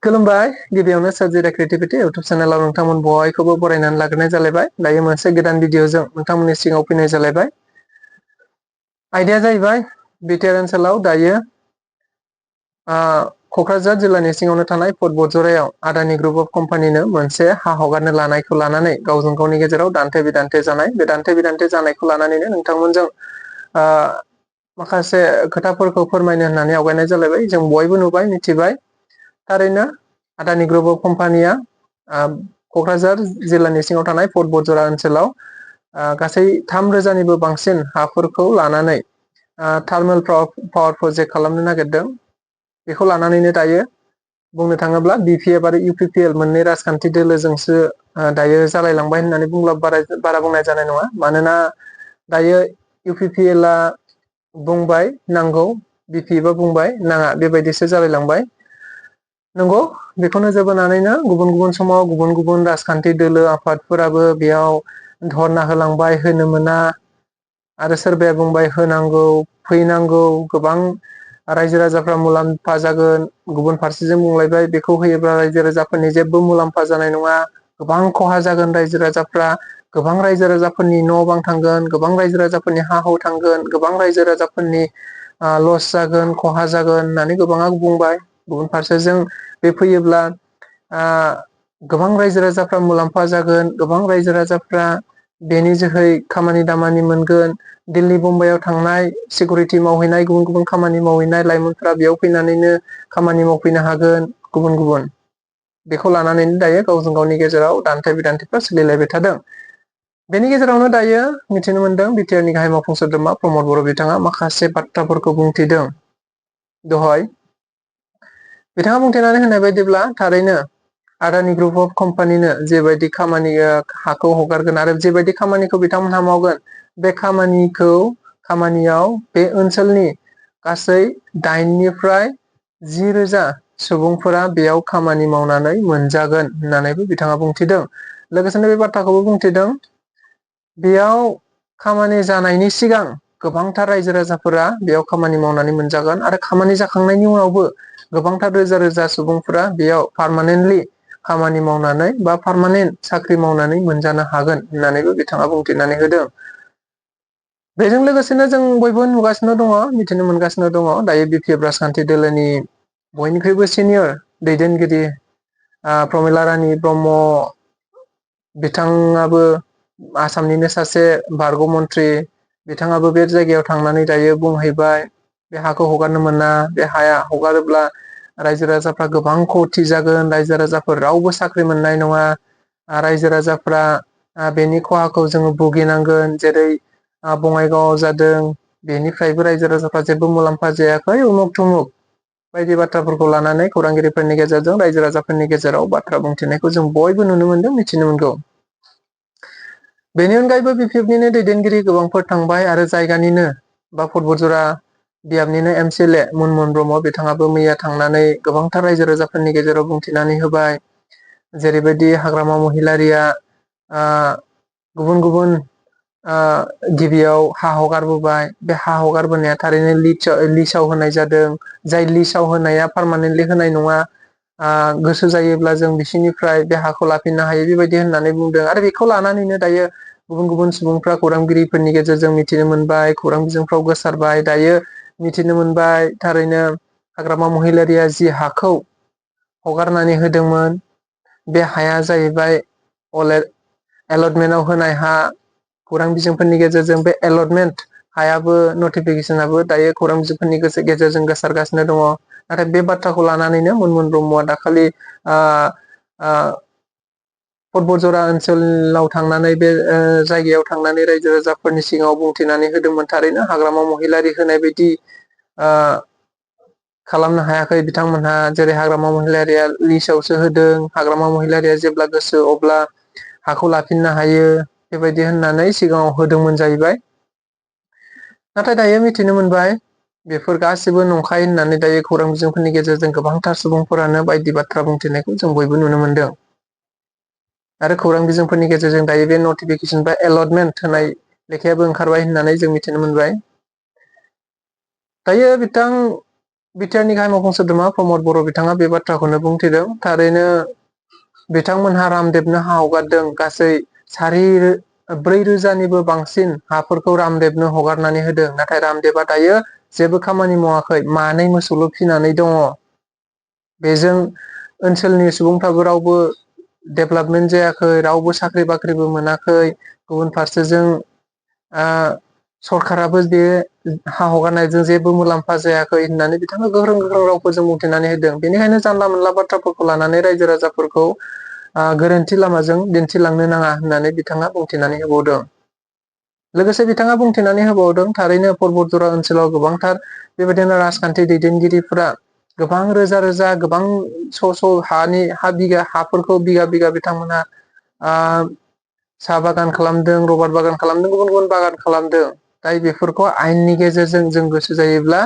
खुलुमबाय गिबियावनो सोरजिरा क्रिएटिभिटी इउट्यूब चेनेलाव नोंथांमोन बयखौबो बरायनानै लाग्रोनाय जालायबाय। दायो मोनसे गोदान भिडिअजों नोंथांमोननि सिगाङाव फैनाय जालायबाय। आयदाया जाहैबाय बिटिआर ओनसोलाव दायो क'क्राझार जिल्लानि सिङावनो थानाय फट बजरायाव आदानि ग्रुप अफ कम्पानिनो मोनसे हा हगारनो लानायखौ लानानै गावजों गावनि गेजेराव दान्थे बिदान्थे जानाय, बे दान्थे बिदान्थे जानायखौ लानानैनो नोंथांमोनजों माखासे खोथाफोरखौ फोरमायनो होननानै आवगायनाय जालायबाय। जों बयबो नुबाय मिथिबाय। थारैनो आदानि ग्रुप अफ कम्पानिया क'क्राझार जिल्लानि सिङाव थानाय फट बजरा ओनसोलाव गासै 3,000निबो बांसिन हाफोरखौ लानानै थार्मेल पावार प्रजेक्ट खालामनो नागिरदों। बेखौ लानानैनो दायो बुंनो थाङोब्ला बिपिएफ आरो इउपिपिएल मोननै राजखान्थि दोलोजोंसो दायो जालायलांबाय होननानै बुंब्ला बारा बुंनाय जानाय नङा। मानोना दायो इउपिपिएलआ बुंबाय नांगौ, बिपिएफआ बुंबाय नाङा, बेबायदिसो जालायलांबाय। नंगौ, बेखौ नोजोर बोनानैनो गुबुन गुबुन समाव गुबुन गुबुन राजखान्थि दोलो आफादफोराबो बेयाव धरना होलांबाय, होनो मोना, आरो सोरबाया बुंबाय होनांगौ, फैनांगौ, गोबां रायजो राजाफ्रा मुलाम्फा जागोन। गुबुन फारसेजों बुंलायबाय बेखौ होयोब्ला रायजो राजाफोरनि जेबो मुलाम्फा जानाय नङा, गोबां खहा जागोन, रायजो राजाफ्रा गोबां रायजो राजाफोरनि न' बां थांगोन, गोबां रायजो राजाफोरनि हा हु थांगोन, गोबां रायजो राजाफोरनि लस जागोन, खहा जागोन होननानै गोबाङा बुंबाय। गुबुन फारसेजों बे फैयोब्ला गोबां रायजो राजाफ्रा मुलाम्फा जागोन, गोबां रायजो राजाफ्रा बेनि जोहै खामानि दामानि मोनगोन। दिल्ली बम्बाइआव थांनाय सिकिउरिटि मावहैनाय, गुबुन गुबुन खामानि मावहैनाय लाइमोनफ्रा बेयाव फैनानैनो खामानि मावफैनो हागोन, गुबुन गुबुन। बेखौ लानानैनो दायो गावजों गावनि गेजेराव दान्थे बिदान्थेफ्रा सोलिलायबाय थादों। बेनि गेजेरावनो दायो मिथिनो मोनदों बिटिआरनि गाहाय मावफुं सोद्रोमा प्रमद बर' बिथाङा माखासे बाथ्राफोरखौ बुंथिदों। दहाय बिथाङा बुंथिनानै होनाय बायदिब्ला थारैनो आदानि ग्रुप अफ कम्पानिनो जेबायदि हाखौ हगारगोन आरो जेबायदि खामानिखौ बिथांमोनहा मावगोन, बे खामानियाव बे ओनसोलनि गासै 8निफ्राय 10,000 सुबुंफोरा बेयाव खामानि मावनानै मोनजागोन होननानैबो बिथाङा बुंथिदों। लोगोसेनो बे बाथ्राखौबो बुंथिदों बेयाव खामानि जानायनि सिगां गोबांथार रायजो राजाफोरा बेयाव खामानि मावनानै मोनजागोन, आरो खामानि जाखांनायनि उनावबो गोबांथार रोजा रोजा सुबुंफोरा बेयाव पार्मानेन्टलि खामानि मावनानै बा पार्मानेन्ट साख्रि मावनानै मोनजानो हागोन होननानैबो बिथाङा बुंथिनानै होदों। बेजों लोगोसेनो जों बयबो नुगासिनो दङ, मिथिनो मोनगासिनो दङ, दायो बिपिएफ राजखान्थि दोलोनि बयनिख्रुइबो सिनियर दैदेनगिरि प्रमिला रानि ब्रह्म बिथाङाबो आसामनिनो सासे बारग' मन्त्रि, बिथाङाबो बे जायगायाव थांनानै दायो बुंहैबाय बे हाखौ हगारनो मोना, बे हाया हगारोब्ला रायजो राजाफ्रा गोबां खथि जागोन, रायजो राजाफोर रावबो साख्रि मोननाय नङा, रायजो राजाफ्रा बेनि खहाखौ जोङो भुगिनांगोन। जेरै बङाइगावआव जादों, बेनिफ्रायबो रायजो राजाफ्रा जेबो मुलाम्फा जायाखै, उमुक थुमुक बायदि बाथ्राफोरखौ लानानै खौरांगिरिफोरनि गेजेरजों रायजो राजाफोरनि गेजेराव बाथ्रा बुंथिनायखौ जों बयबो नुनो मोनदों, मिथिनो मोनगौ। बेनि अनगायैबो बिपिएफनिनो दैदेनगिरि गोबांफोर थांबाय, आरो जायगानिनो बा फट बजरा बियाबनिनो एमसिएलए मुनमुन ब्रह्म बिथाङाबो मैया थांनानै गोबांथार रायजो राजाफोरनि गेजेराव बुंथिनानै होबाय। जेरैबायदि हाग्रामा महिलारिया गुबुन गुबुन गिबियाव हा हगारबोबाय, बे हा हगारबोनाया थारैनो लिस्टआव होनाय जादों। जाय लिस्टआव होनाया पार्मानेन्टलि होनाय नङा, गोसो जायोब्ला जों बिसिनिफ्राय बे हाखौ लाफिननो हायो, बेबायदि होननानै बुंदों। आरो बेखौ लानानैनो दायो गुबुन गुबुन सुबुंफ्रा खौरांगिरिफोरनि गेजेरजों मिथिनो मोनबाय, खौरां बिजोंफ्राव गोसारबाय, दायो मिथिनो मोनबाय थारैनो हाग्रामा महिलारिया जि हाखौ हगारनानै होदोंमोन, बे हाया जाहैबाय एलटमेन्टआव होनाय हा। खौरां बिजोंफोरनि गेजेरजों बे एलटमेन्ट हायाबो नटिफिकेसनाबो दायो खौरां बिजोंफोरनि गेजेरजों गोसारगासिनो दङ। नाथाय बे बाथ्राखौ लानानैनो मुनमुन ब्रह्मआ दाखालि फट बजरा ओनसोलाव थांनानै बे जायगायाव थांनानै रायजो राजाफोरनि सिगाङाव बुंथिनानै होदोंमोन। थारैनो हाग्रामा महिलारि होनाय बायदि खालामनो हायाखै बिथांमोनहा, जेरै हाग्रामा महिलारिया लिस्टआवसो होदों, हाग्रामा महिलारिया जेब्ला गोसो अब्ला हाखौ लाफिननो हायो, बेबायदि होननानै सिगाङाव होदोंमोन जाहैबाय। नाथाय दायो मिथिनो मोनबाय बेफोर गासिबो नंखाय होननानै दायो खौरां बिजोंफोरनि गेजेरजों गोबांथार सुबुंफोरानो बायदि बाथ्रा बुंथिनायखौ जों बयबो नुनो मोनदों। आरो खौरां बिजोंफोरनि गेजेरजों दायो बे नटिफिकेसन बा एलटमेन्ट होनाय लेखायाबो ओंखारबाय होननानै जों मिथिनो मोनबाय। दायो बिटिआरनि गाहाय मावफुं सोद्रोमा प्रमद बर' बिथाङा बे बाथ्राखौनो बुंथिदों। थारैनो बिथांमोनहा रामदेबनो हा हगारदों। गासै 4,000निबो बांसिन हाफोरखौ रामदेबनो हगारनानै होदों। नाथाय रामदेबा दायो जेबो खामानि मावाखै, मानै मोसौल' फिनानै दङ। बेजों ओनसोलनि सुबुंफ्राबो रावबो डेभेलपमेन्ट जायाखै, रावबो साख्रि बाख्रिबो मोनाखै। गुबुन फारसेजों सरखाराबो बे हा हगारनायजों जेबो मुलाम्फा जायाखै होननानै बिथाङा गोख्रों गोख्रों रावफोरजों बुंथिनानै होदों। बेनिखायनो जानला मोनला बाथ्राफोरखौ लानानै रायजो राजाफोरखौ गोरोन्थि लामाजों दिन्थिलांनो नाङा होननानै बिथाङा बुंथिनानै होबावदों। लोगोसे बिथाङा बुंथिनानै होबावदों, थारैनो पर्बतजरा ओनसोलाव गोबांथार बेबायदिनो राजखान्थि दैदेनगिरिफोरा गोबां रोजा रोजा गोबां हाफोरखौ बिगा बिगा बिथांमोनहा साहा बागान खालामदों, रबार बागान खालामदों, गुबुन गुबुन बागान खालामदों। दाय बेफोरखौ आयेननि गेजेरजों जों गोसो जायोब्ला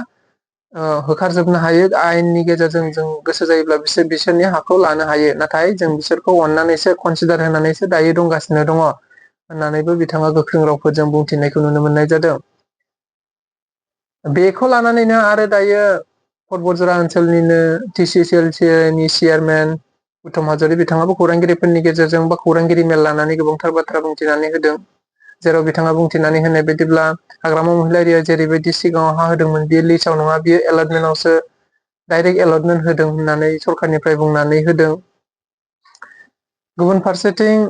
होखारजोबनो हायो। आयेननि गेजेरजों जों गोसो जायोब्ला बिसोरनि हाखौ लानो हायो। नाथाय जों बिसोरखौ अननानैसो कनसिदार होनानैसो दायो दंगासिनो दङ होननानैबो बिथाङा गोख्रों रावफोरजों बुंथिनायखौ नुनो मोननाय जादों। बेखौ लानानैनो आरो दायो पर्बतजरा ओनसोलनिनो TCCLC नि चेयारमेन उत्तम हाज'वारि बिथाङाबो खौरांगिरिफोरनि गेजेरजों बा खौरांगिरि मेल लानानै गोबांथार बाथ्रा बुंथिनानै होदों। जेराव बिथाङा बुंथिनानै होनाय बायदिब्ला हाग्रामा महिला एरिया जेरैबायदि सिगाङाव हा होदोंमोन, बेयो लिस्टआव नङा, बियो एलटमेन्टआवसो डाइरेक्ट एलटमेन्ट होदों होननानै सरखारनिफ्राय बुंनानै होदों। गुबुन फारसेथिं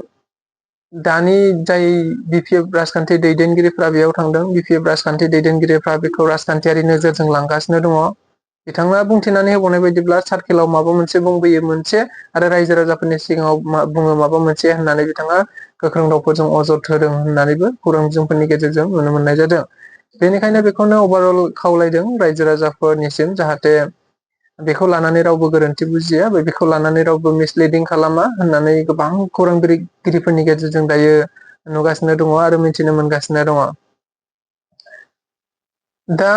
दानि जाय BPF राजखान्थि दैदेनगिरिफ्रा बेयाव थांदों, BPF राजखान्थि दैदेनगिरिफ्रा बेखौ राजखान्थियारि नोजोरजों लांगासिनो दङ। बिथाङा बुंथिनानै होबावनाय बायदिब्ला सार्केलाव माबा मोनसे बुंबोयो मोनसे आरो रायजो राजाफोरनि सिगाङाव बुङो माबा मोनसे होननानै बिथाङा गोख्रों रावफोरजों अजद होदों होननानैबो खौरां बिजोंफोरनि गेजेरजों नुनो मोननाय जादों। बेनिखायनो बेखौनो अभारअल खावलायदों रायजो राजाफोरनिसिम, जाहाथे बेखौ लानानै रावबो गोरोन्थि बुजिया, बेखौ लानानै रावबो मिसलिडिं खालामा होननानै गोबां खौरां बिगिरिफोरनि गेजेरजों दायो नुगासिनो दङ आरो मिथिनो मोनगासिनो दङ। दा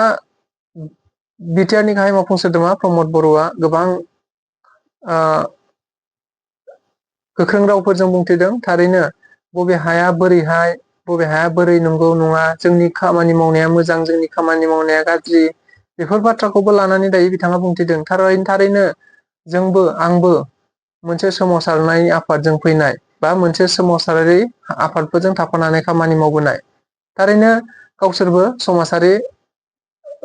बिटिआरनि गाहाय मावफुं सोद्रोमा प्रमद बर'आ गोबां गोख्रों रावफोरजों बुंथिदों। थारैनो बबे हाया बोरैहाय, बबे हाया बोरै नंगौ नङा, जोंनि खामानि मावनाया मोजां, जोंनि खामानि मावनाया गाज्रि, बेफोर बाथ्राखौबो लानानै दायो बिथाङा बुंथिदों। थारैनो जोंबो आंबो मोनसे सोमावसारनाय आफादजों फैनाय बा मोनसे सोमावसारारि आफादफोरजों थाफानानै खामानि मावबोनाय। थारैनो गावसोरबो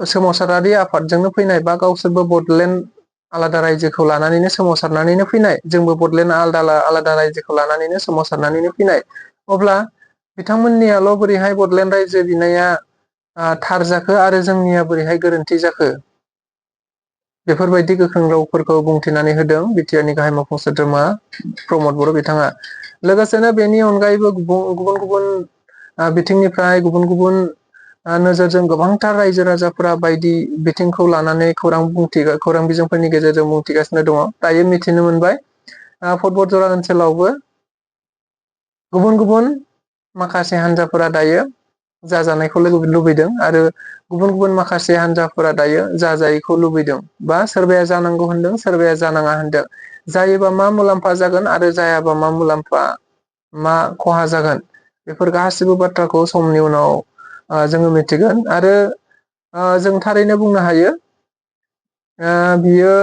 सोमावसारारि आफादजोंनो फैनाय बा गावसोरबो बड'लेण्ड आलादा रायजोखौ लानानैनो सोमावसारनानैनो फैनाय, जोंबो बड'लेण्ड आलादा रायजोखौ लानानैनो सोमावसारनानैनो फैनाय। अब्ला बिथांमोननियाल' बोरैहाय बड'लेण्ड रायजो बिनाया थार जाखो आरो जोंनिया बोरैहाय गोरोन्थि जाखो? बेफोरबायदि गोख्रों रावफोरखौ बुंथिनानै होदों बिटिआरनि गाहाय मावफुं सोद्रोमा प्रमद बर' बिथाङा। लोगोसेनो बेनि अनगायैबो गुबुन गुबुन बिथिंनिफ्राय गुबुन गुबुन नोजोरजों गोबांथार रायजो राजाफोरा बायदि बिथिंखौ लानानै खौरां बिजोंफोरनि गेजेरजों बुंथिगासिनो दङ। दायो मिथिनो मोनबाय पर्बतजरा ओनसोलावबो गुबुन गुबुन माखासे हान्जाफोरा दायो जाजानायखौ लुबैदों आरो गुबुन गुबुन माखासे हान्जाफोरा दायो जाजायैखौ लुबैदों, बा सोरबाया जानांगौ होनदों, सोरबाया जानाङा होनदों। जायोबा मा मुलाम्फा जागोन आरो जायाबा मा खहा जागोन, बेफोर गासिबो बाथ्राखौ समनि उनाव जोङो मिथिगोन। आरो जों थारैनो बुंनो हायो बियो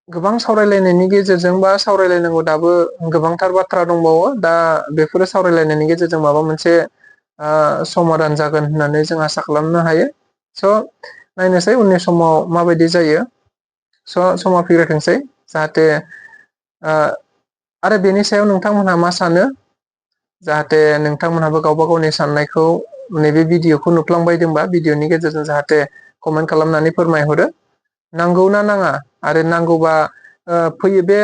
गोबां सावरायलायनायनि गेजेरजों बा सावरायलायनांगौ दाबो गोबांथार बाथ्रा दंबावो। दा बेफोरो सावरायलायनायनि गेजेरजों माबा मोनसे समाधान जागोन होननानै जों आसा खालामनो हायो। नायनोसै उननि समाव माबायदि जायो। समा फैग्रोथोंसै, जाहाथे आरो बेनि सायाव नोंथांमोनहा मा सानो, जाहाथे नोंथांमोनहाबो गावबा गावनि साननायखौ नैबे भिडिअखौ नुफ्लांबायदोंबा भिडिअनि गेजेरजों जाहाथे कमेन्ट खालामनानै फोरमायहरो। नांगौना नाङा, आरो नांगौबा फैयो बे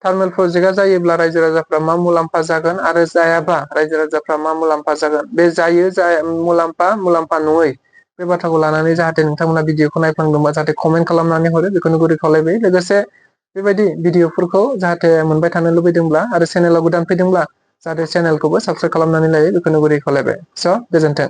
थार्मेल प्रजेक्टआ जायोब्ला रायजो राजाफ्रा मा मुलाम्फा जागोन आरो जायाबा रायजो राजाफ्रा मा मुलाम्फा जागोन। बे जायो मुलाम्फा नङै बे बाथ्राखौ लानानै जाहाथे नोंथांमोना भिडिअखौ नायफ्लांदोंबा जाहाथे कमेन्ट खालामनानै हरो, बेखौनो गुरै खावलायबाय। लोगोसे बेबायदि भिडिअफोरखौ जाहाथे मोनबाय थानो लुबैदोंब्ला आरो चेनेलाव गोदान फैदोंब्ला जाहाथे चेनेलखौबो साबस्क्राइब खालामनानै लायो, बेखौनो गुरै खावलायबाय। गोजोन्थों।